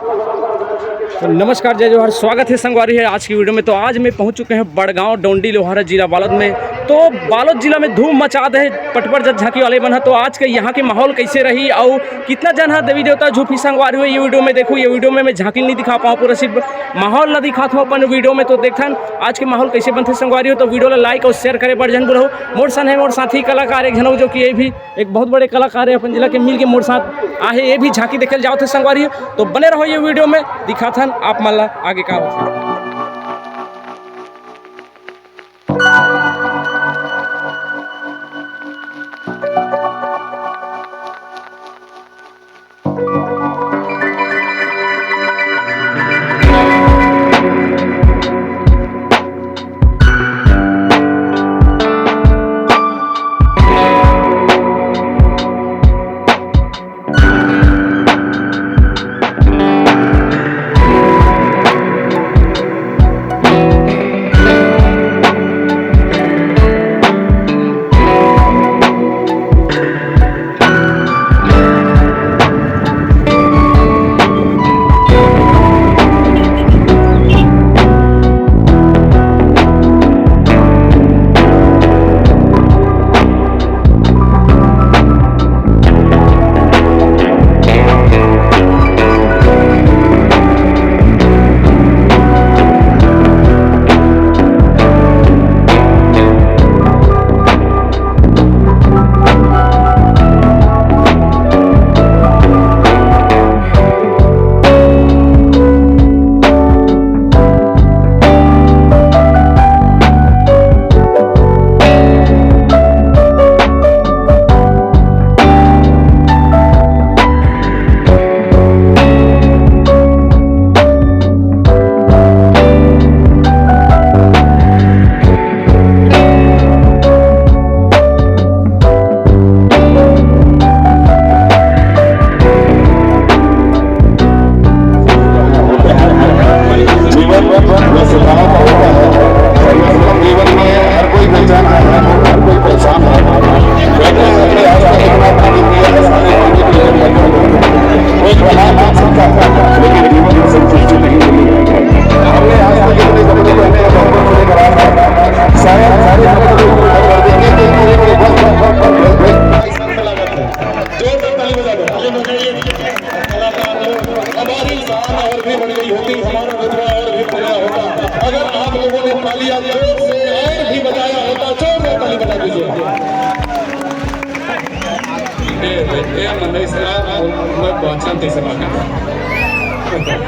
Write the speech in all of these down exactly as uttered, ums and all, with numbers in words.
तो नमस्कार, जय जोहार, स्वागत है संगवारी है आज की वीडियो में। तो आज मैं पहुंच चुके हैं बड़गांव डोंडी लोहारा जिला बालोद में। तो बालोद जिला में धूम मचा दे पटबर जत झांकी वाले मन ह। तो आज के यहाँ के माहौल कैसे रही और कितना जन ह देवी देवता झूपी संगवारी हो, ये वीडियो में देखो। ये वीडियो में मैं झांकी नहीं दिखा पाऊँ पूरा, सिर्फ माहौल ला दिखात हूँ अपन वीडियो में। तो देखथन आज के माहौल कैसे बनथे संगवारी हो। तो वीडियो ला लाइक और शेयर करे बर झन भूलहू। मोर संग है मोर साथी कलाकार एक झन हो, जो कि ये भी एक बहुत बड़े कलाकार है अपन जिला के, मिल के मोर साथ आहे, ये भी झांकी देखे ल जावत है संगवारी हो। तो बने रहो ये वीडियो में, दिखाथन आप मन ला आगे का होथे। जीवन में सुधार होता है। जीवन में हर कोई बेचैन है, हर कोई परेशान है। बैठे अपने आसपास इतना पानी पिया है, सारे पानी पी लेते हैं। कोई बना नहीं सकता, लेकिन जीवन में संतुष्टि नहीं मिली। हमने आज तक इतने कपड़े पहने हैं, बहुत बड़े बड़े गराज में। शायद सारे कपड़े उठा कर देंगे, तो एक, एक, एक, एक, एक, एक, जोरदार ताली बजा दो। कलाकार लोग, हमारी शान और भी बढ़ गई होती, हमारा रुतबा और भी बढ़ गया होता, अगर आप लोगों ने तालियां जोर से और भी बजाया होता। जोरदार ताली बजा दीजिए। ए, ए, ए, मंडई से आप लोग बादशाह कैसे बात करते हैं?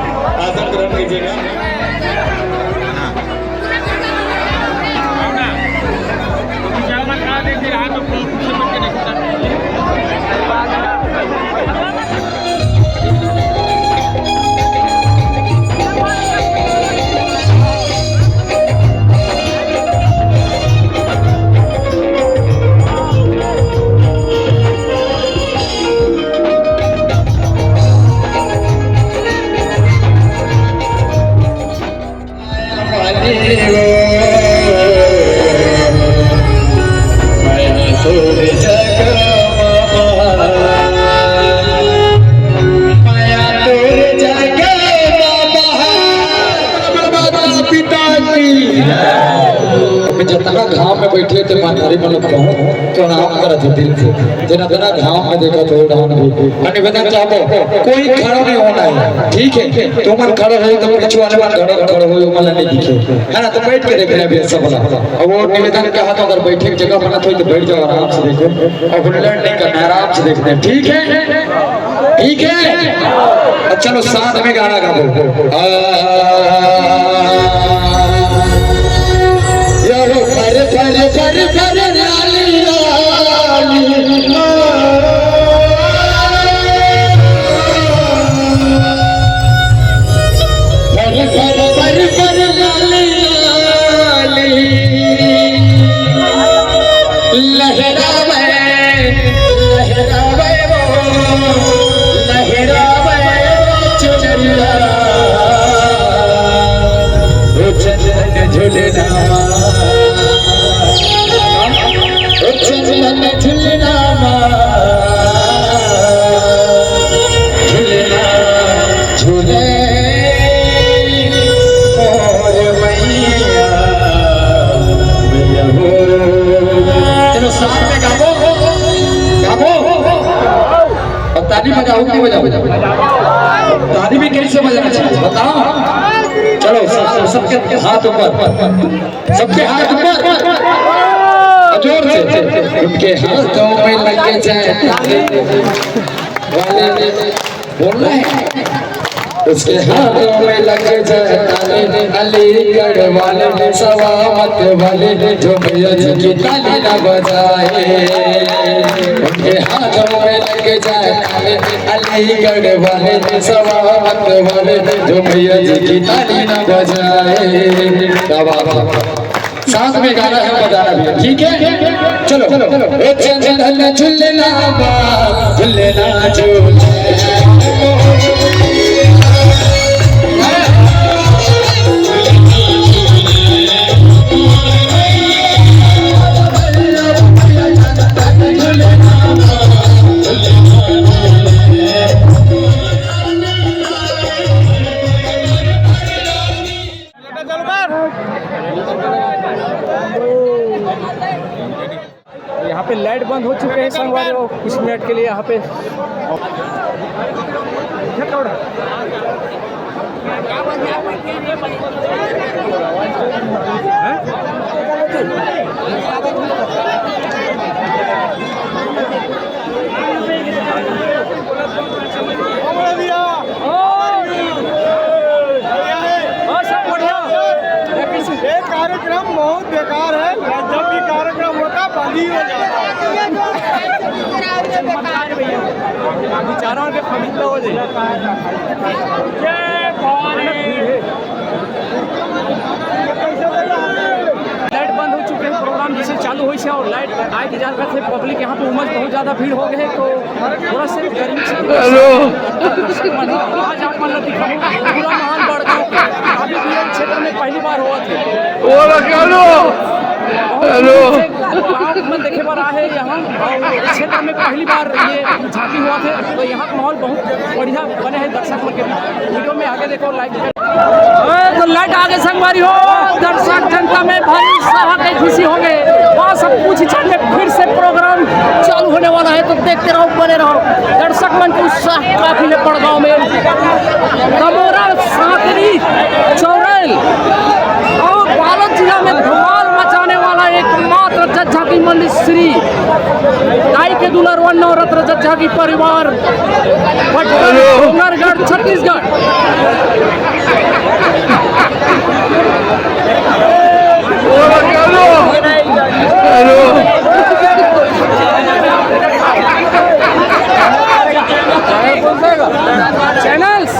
आसन ग्रहण कीजिएगा। जतना घाम में बैठे थे, महतारी मन ल बहुत प्रणाम करत हे दिल से। जेन अतना घाम में देखत हो, डाहन भी। मैं निवेदन चाहबो, कोई खड़ा नहीं होना है, ठीक है? तुमन खड़ा हो तो पीछे वाले मन खड़ा, खड़ा हो, ओमन ला नहीं दिखे, है ना? तो बैठ के देखना भैया सब ला। अब वो निवेदन कहा तो अगर बैठे के जगह बनत हो तो बैठ जाओ, आराम से देखो। अब हुल्लड़ नहीं करना है, आराम से देखना है, ठीक है? ठीक है? अब चलो साथ में गाना गाओ। आ, यारो, फर, फर, फर, फर, लाली, लाली, आ। फर, फर, फर, फर, लाली, लाली। लहरावे, लहरावे वो, लहरावे वो चुनरिया। ओ चंदन झुलना, ओ चंदन झुलना, झुलना, झुलना। ताली भी कैसे बजाना चाहिए बताओ। चलो, सब, सबके हाथ ऊपर, सबके हाथ ऊपर, जोर से। उनके हाथों में लग जाए ताले वाले, बोल रहे हैं। उसके हाथों में लग जाए ताले, अलीगढ़ वाले, सवावत वाले, जो भैया जी की ताली ना बजाए। उनके हाथों में लग जाए ताले, अलीगढ़ वाले, सवावत वाले, जो भैया जी की ताली ना बजाए। क्या बात है, साथ में गाना है, बजाना भी है, ठीक है? चलो, चलो। ओ चंदन झुलना बा, झुलना झूल। यहाँ पे लाइट बंद हो चुके हैं संगवारी, कुछ मिनट के लिए यहाँ पे। हाँ, सब बढ़िया। ये कार्यक्रम बहुत बेकार है। जब भी कार्यक्रम होता, बंद ही हो जाता है। विचारों के पवित्र हो जाए। लाइट बंद हो चुके हैं, प्रोग्राम जैसे चालू होइस हे और लाइट आए के जात हे, पब्लिक यहाँ पे उमस, बहुत ज्यादा भीड़ हो गए, तो थोड़ा से गर्मी से हेलो। आज आप मन ला दिखाऊं, पूरा माहौल बड़गांव के। अभी भी ये क्षेत्र में पहली बार होवत हे। बोला, हेलो। हेलो। गाँव में देखे बर आए हे यहाँ, और इस क्षेत्र में पहली बार ये झांकी होवत हे, तो यहाँ का माहौल बहुत बढ़िया बने हे। दर्शक मन के वीडियो में आगे देखो, लाइक ए, तो लाइट आगे संगवारी हो, दर्शक जनता में भारी उत्साह के खुशी हो गए। बस अब कुछ ही क्षण में फिर से प्रोग्राम चालू होने वाला है, तो देखते रहो, बने रहो। दर्शक मन के उत्साह काफी है बड़गांव में। दमोरा, सांकरी, चौरैल और बालोद जिला में धमाल मचाने वाला एकमात्र जज्झा की मंडी श्री दाई के दुलरवन नवरत्न जज्झा की परिवार, Patna, hello. Dongargarh, Chhattisgarh. Hello. Channels.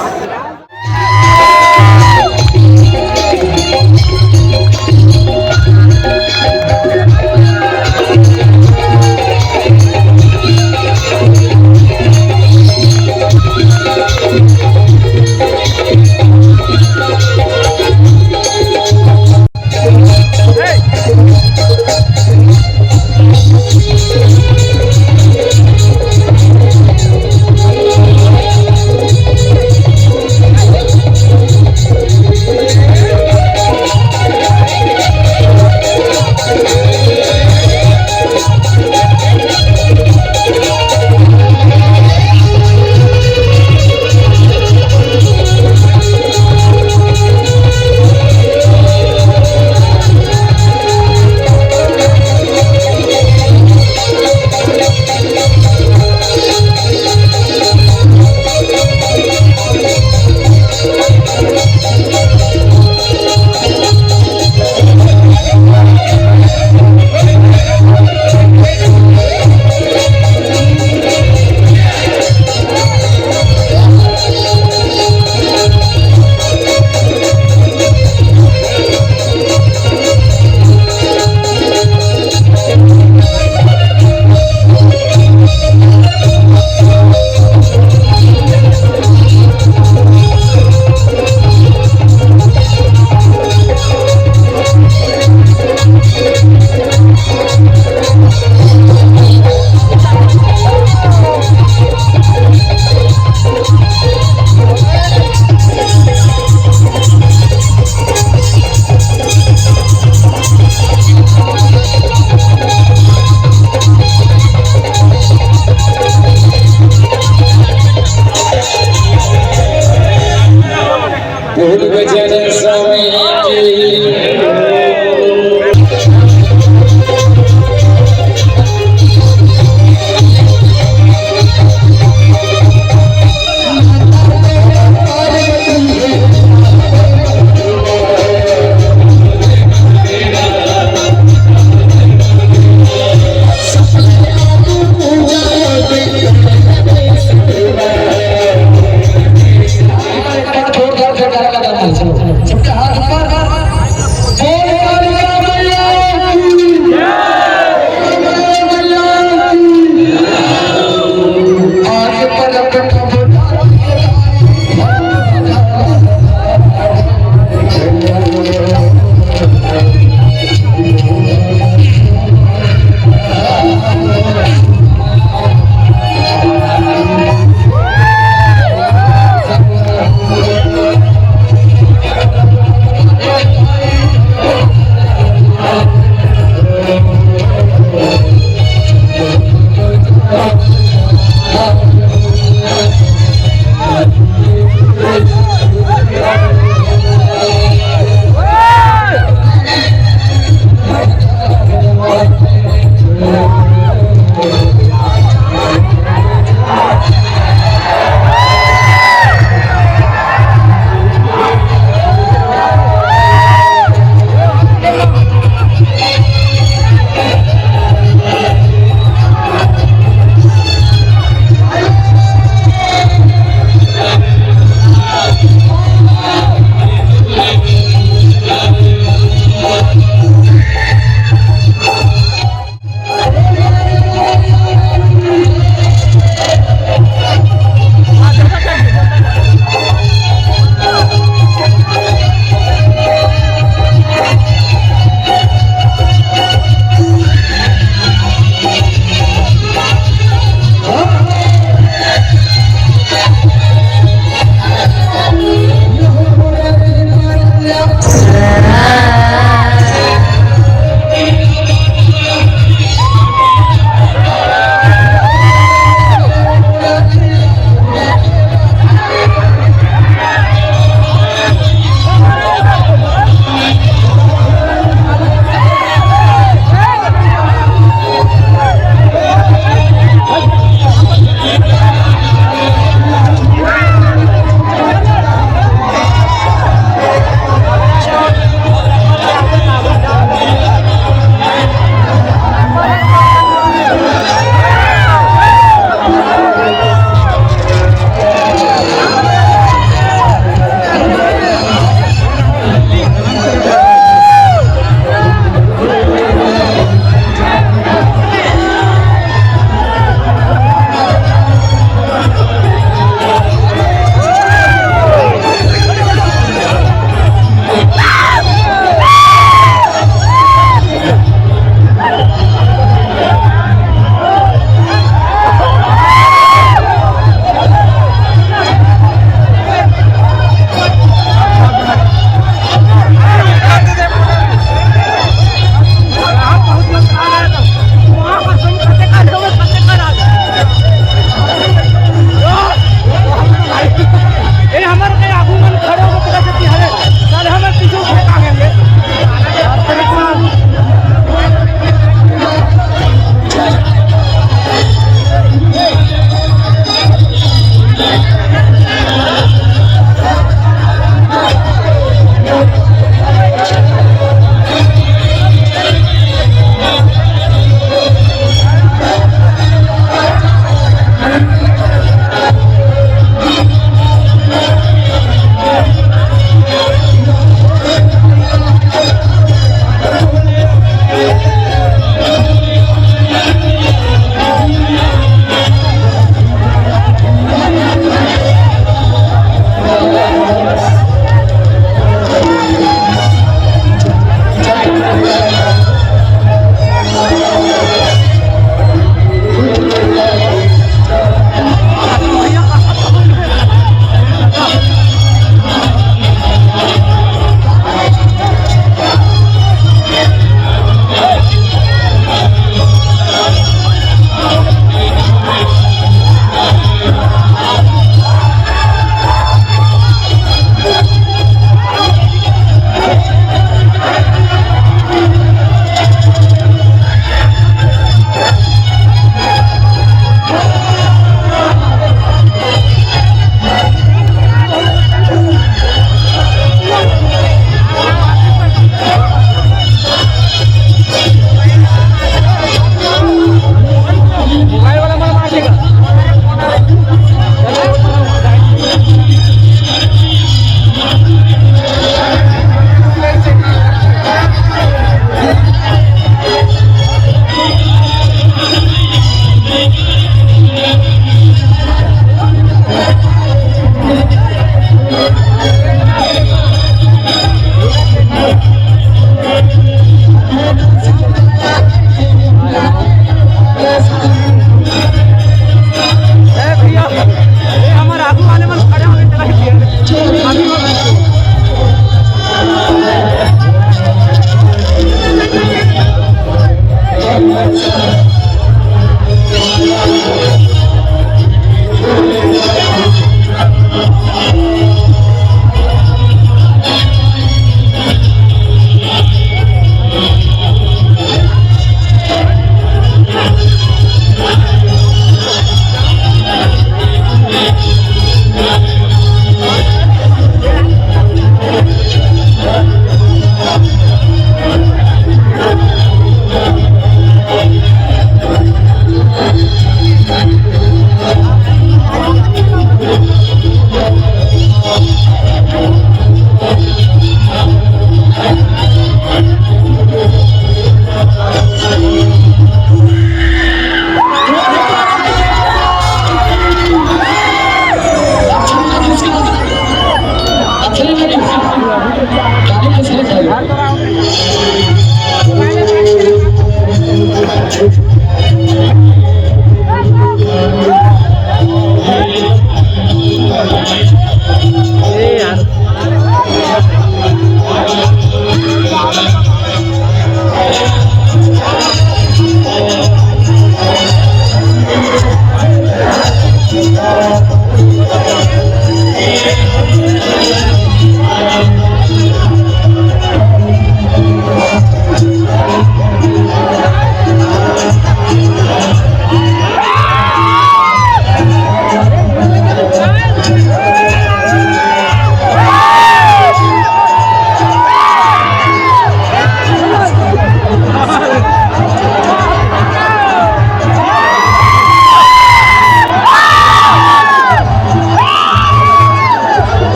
फूल बचन स्वामी जी।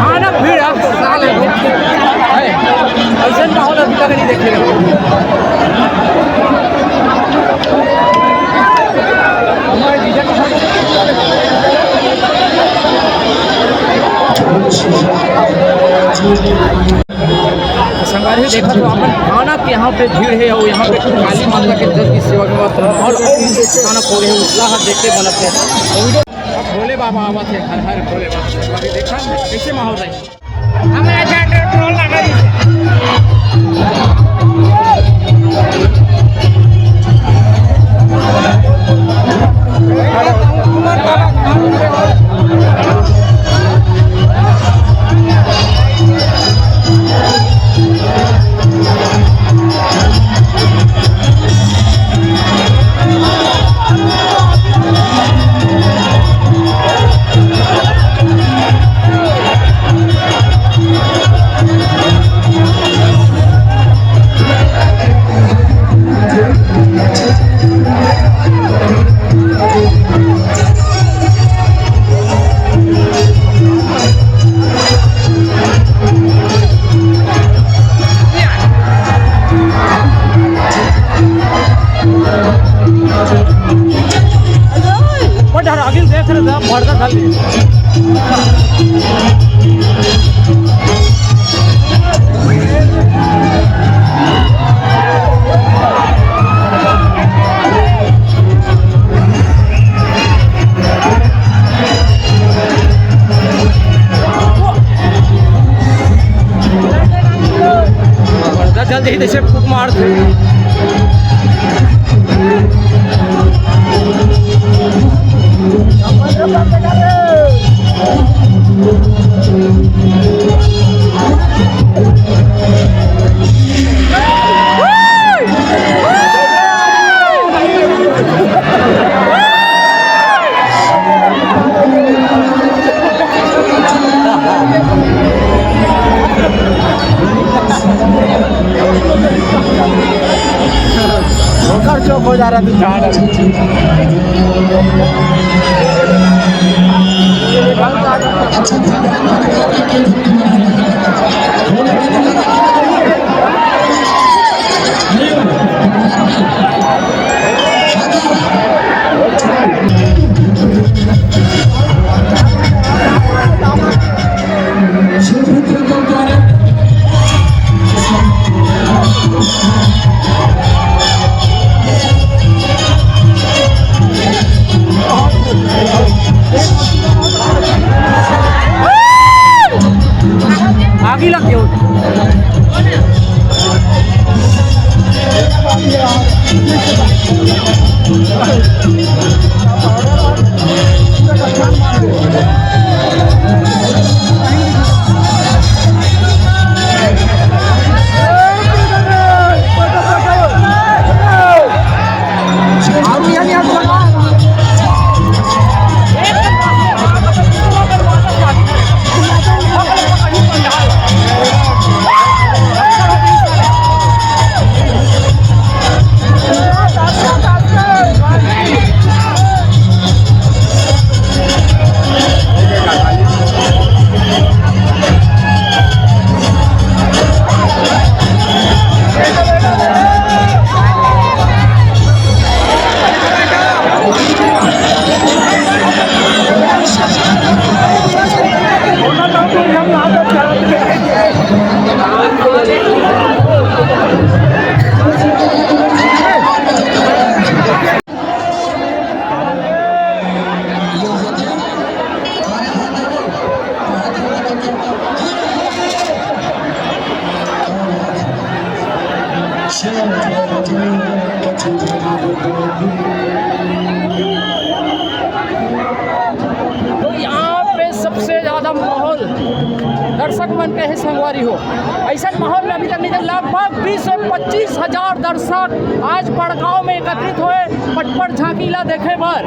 हाँ ना, भीड़ है, साल है, है। ऐसे माहौल अभी तक नहीं देखे रहे। संगवारी हो, देखा तो अपन भावना के यहाँ पे भीड़ है और यहाँ पे काली माता के दस की सेवा के बाद माहौल और भी भयानक हो गए, उत्साह देख के बनत है। और भोले बाबा आवत है, हर हर भोले बाबा। अभी देखा कैसे माहौल है। हमें एजेंट ट्रोल लगा दी। बट हर आगे देख रहे थे, भड़का खा लिए। जल्दी ही जैसे फूक मार दे। होकर चुप हो जा रहा तू, झाड़। तो यहाँ पे सबसे ज्यादा माहौल दर्शक मन के हे संगवारी हो। ऐसा माहौल में अभी तक नहीं था। लगभग बीस से पच्चीस हजार दर्शक आज बड़गांव में एकत्रित होए पटपट झांकी ला देखे बर।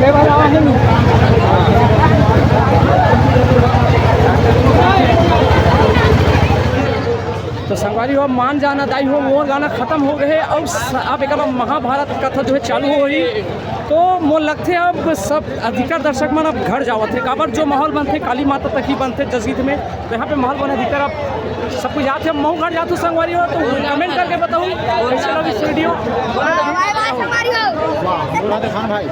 तो संगवारी हो, मान जाना दाई हो, मोर गाना खत्म हो गए हे। अब स-, अब एक महाभारत कथा जो है चालू होही। तो मोर लगथे अब सब अधिकतर दर्शक मन अब घर जावत हे, काबर जो माहौल बनथे काली माता तक ही बनथे जसगीत में। तो यहाँ पे माहौल बने अधिकतर अब सब कुछ जात हे। अब महू घर जात हूँ संगवारी हो, तो कमेंट करके बताऊँ कैसे लगी इस वीडियो। वाह, वाह, वाह, संगवारी हो। वाह, वाह, खान भाई।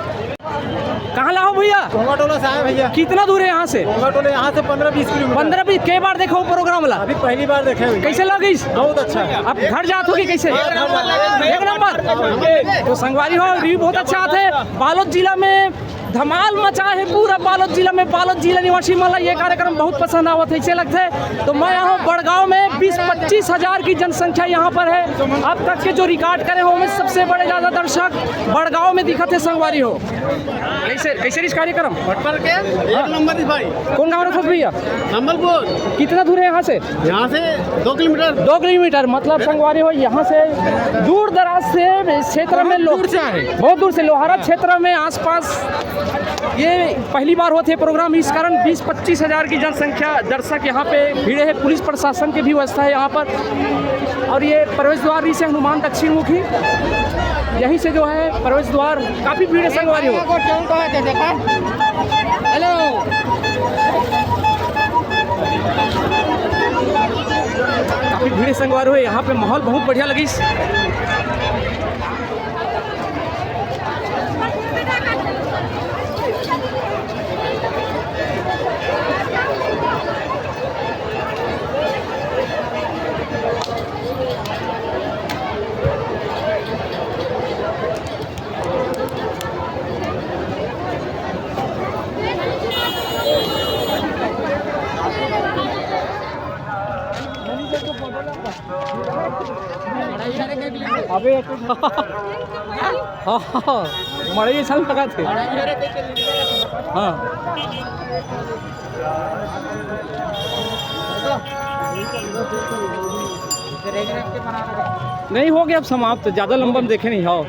कहाँ ला हो भैया? कोंगा टोला से आए भैया। कितना दूर है यहाँ से? कोंगा टोला यहाँ से पन्द्रह बीस किलोमीटर। पन्द्रह बीस, कई बार देखो प्रोग्राम ला? अभी पहली बार देखे भैया। कैसे लगिस? बहुत अच्छा है। अब घर जात होगी कैसे? हाँ, घर जात। एक नंबर। तो संगवारी हो, review बहुत अच्छा आथे। बालोद जिला में धमाल मचा है पूरा बालोद जिला में। बालोद जिला निवासी मन ला ये कार्यक्रम बहुत पसंद आवत है, ऐसे लगते हैं। तो मैं यहाँ हूँ बड़गांव में, बीस पच्चीस हजार की जनसंख्या यहाँ पर है। अब तक के जो रिकॉर्ड करे हो, में सबसे बड़े ज्यादा दर्शक बड़गांव में दिखत है संगवारी हो। कैसे, कैसे रहिस कार्यक्रम? भटपर के एक हाँ। नंबर दिस भाई। कौन गाँव रहत भैया? संबलपुर। कितना दूर है यहाँ से? यहाँ से दो किलोमीटर। दो किलोमीटर, मतलब संगवारी हो, यहाँ से दूर दराज से क्षेत्र में बहुत लो-, दूर से आए। बहुत दूर से लोहारा क्षेत्र में आसपास ये पहली बार होत हे प्रोग्राम, इस कारण बीस पच्चीस हजार की जनसंख्या दर्शक यहाँ पे भिड़े हैं। पुलिस प्रशासन की भी व्यवस्था है यहाँ पर। और ये प्रवेश द्वार भी से हनुमान दक्षिण मुखी, यहीं से जो है प्रवेश द्वार, काफी भीड़ है संगवारी हो। हेलो, काफी भीड़ है संगवारी हो, यहाँ पे माहौल बहुत बढ़िया लगिस। अबे, हाँ, हाँ, हाँ। मड़ई अइसन लगत हे। हाँ। नहीं, हो गया अब समाप्त, ज्यादा लंबा में देखे नहीं। हाँ।